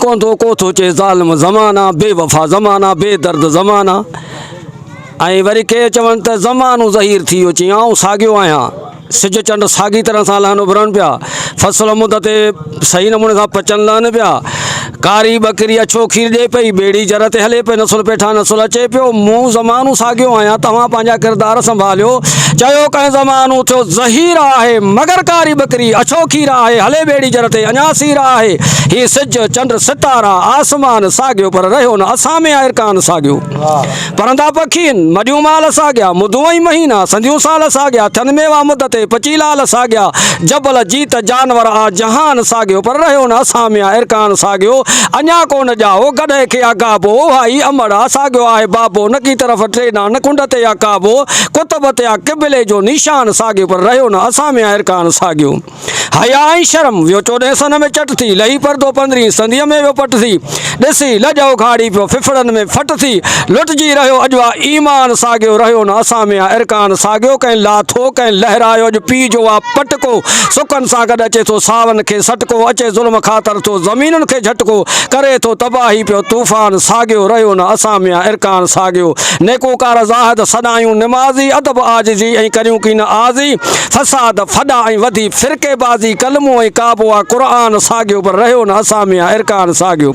ڪونه ٿو، ڪو ٿو چئي ظالم زمانا، بي وفا زمانا، بي درد زمانا ۽ وري ڪي چون ته زمانو ظهير ٿي ويو، چيائين آئون ساڳيو آهيان، سج چنڊ ساڳي طرح سان لهن اڀرن پيا، فصل مند تي صحيح نموني سان پچن لهن پيا، ڪاري ٻڪري اڇو کير ڏئي پئي، ٻيڙي جر تي هلي پئي، نسل پيٺان نسل اچي پيو، مون زمانو ساڳيو آهيان، توهان پنهنجا ڪردار سنڀاليو. چيو ڪنهن زمانو ٿيو ظهير آهي، مگر ڪاري ٻڪري اڇو کير آهي، هلي ٻيڙي جر تي اڃا سير آهي، هي سج، چنڊ، ستارا، آسمان ساڳيو پر رهيو نه اسان ۾ آ ارڪان ساڳيو. پرندا پکين، مڏيون مال ساڳيا، مدون ۽ مهينا، سنديون سال ساڳيا، ٿين ميوا مد تي، پچي لال ساڳيا، جبل، جيت، جانور آ جهان ساڳيو، پر رهيو نه اسان ۾ آ ارڪان ساڳيو، اڃا ڪو نه ڄائو، گڏهه کي آ گابو، اها ئي امڙ آ، ساڳيو آهي بابو، نڪي طرف ٽيڏا، نه ڪنڊ تي آ ڪعبو، قطب تي آ قبلي جو نيشان ساڳيو، پر رهيو نه اسان ۾ آ ارڪان ساڳيو. حياء ۽ شرم، ويو چوڏهين سن ۾ چٽ ٿي، لهي پردو پندرهين صديء ۾ ويو پٽ ٿي، ڏسي لڄ اگهاڙي پيو ڦڦڙن ۾ ڦٽ ٿي، لٽجي رهيو اڄ آ ايمان ساڳيو، رهيو نه اسان ۾ آ ارڪان ساڳيو، ڪنهن لاٿو ڪنهن لهرايو اڄ پيء جو آ پٽڪو، سڪن سان گڏ اچي ٿو ساون کي سٽڪو، اچي ظلم خاطر ٿو زمينن کي جهٽڪو، ڪري ٿو تباهي پيو طوفان ساڳيو، رهيو نه اسان ۾ آ ارڪان ساڳيو، نيڪوڪار زاهد سڏايون نمازي، ادب عاجزي ۽ ڪريون ڪين آزي. فساد ڦڏا ۽ وڌي فرقي بازي ڪلمو ۽ ڪعبو آ قرآن ساڳيو پر رهيو نه اسان ۾ آ ارڪان ساڳيو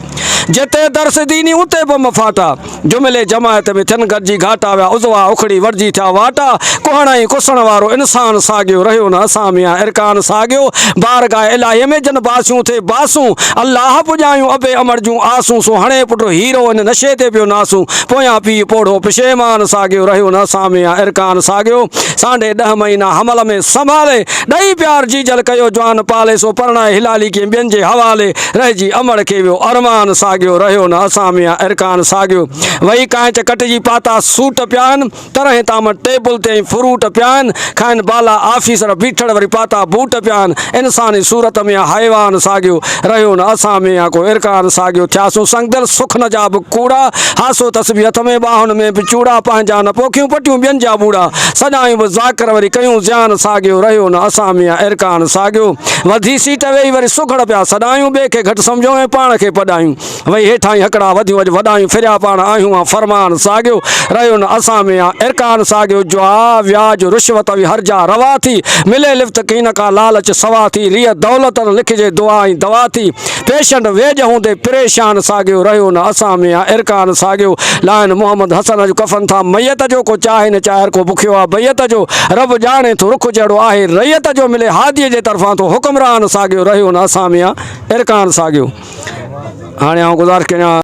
جتي درس ديني اتي بم ڦاٽا جملي جماعت ۾ ٿين گڏجي گهاٽا ويا عضوا اکڙي وڙجي ٿيا واٽا ڪهڻ ۽ ڪسڻ وارو انسان ساڳيو رهيو نه اسان ۾ آ ارڪان ساڳيو بارگاهه الاهي ۾ جن باسيون ٿي باسون الله پڄايون ابي امڙ جون آسون سو هڻي پٽ هيرو ان نشي تي پيو ناسون پويان پيء پوڙهو پشيمان ساڳيو رهيو نه اسان ۾ آ ارڪان ساڳيو سانڍي ڏهه مهينا حمل ۾ سنڀالي، ڏئي پيار جيجل ڪيو جوان پالي، سو پرڻائي هلالي ڪين ٻين جي حوالي، رهجي امڙ کي ويو ارمان ساڳيو، رهيو نه اسان ۾ آ ارڪان ساڳيو. وئي ڪانئچ ڪٽجي پاتا سوٽ پيا آهن، طرحين طعام ٽيبل تي ۽ فروٽ پيا آهن، کائن بالا آفيسر بيٺڙ وري پاتا بوٽ پيا آهن، انساني صورت ۾ آ حيوان ساڳيو، رهيو نه اسان ۾ آ ڪو ارڪان ساڳيو، ٿياسون سنگدل سخن جا به ڪوڙا، هاسو تسبيح هٿ ۾ ٻانهن ۾ به چوڙا، پنهنجا نه پوکيون پٽيون ٻين جا ٻوڙا، سڏايون به ذاڪر وري ڪيون زيان ساڳيو، رهيو نه اسان ۾ آ ارڪان ساڳيو، وڌي سيٽ ويهي وري سگهڙ پيا سڏايون، ٻئي کي گهٽ سمجهون ۽ پاڻ کي پڏايون. وئي هيٺائين هڪڙا وڌيون اڄ وڏايون ڦريا پاڻ آهيون آ فرمان ساڳيو رهيو نه اسان ۾ آ ارڪان ساڳيو جوا وياج رشوت وي هر جا روا ٿي ملي لفت ڪين ڪا لالچ سوا ٿي ريء دولت نه لکجي دعا ۽ دوا ٿي پيشنٽ ويڄ هوندي پريشان ساڳيو رهيو نه اسان ۾ آ ارڪان ساڳيو لائن محمد حسن اڄ ڪفن ٿا ميت جو ڪو چاهي نه چاهي هر ڪو بکيو آ بيعت جو رب ڄاڻي ٿو رخ جهڙو آهي رعيت جو ملي هاديء جي طرفان ٿو حڪمران ساڳيو رهيو نه اسان ۾ آ ارڪان ساڳيو. هاڻي آئون گذارش ڪريان.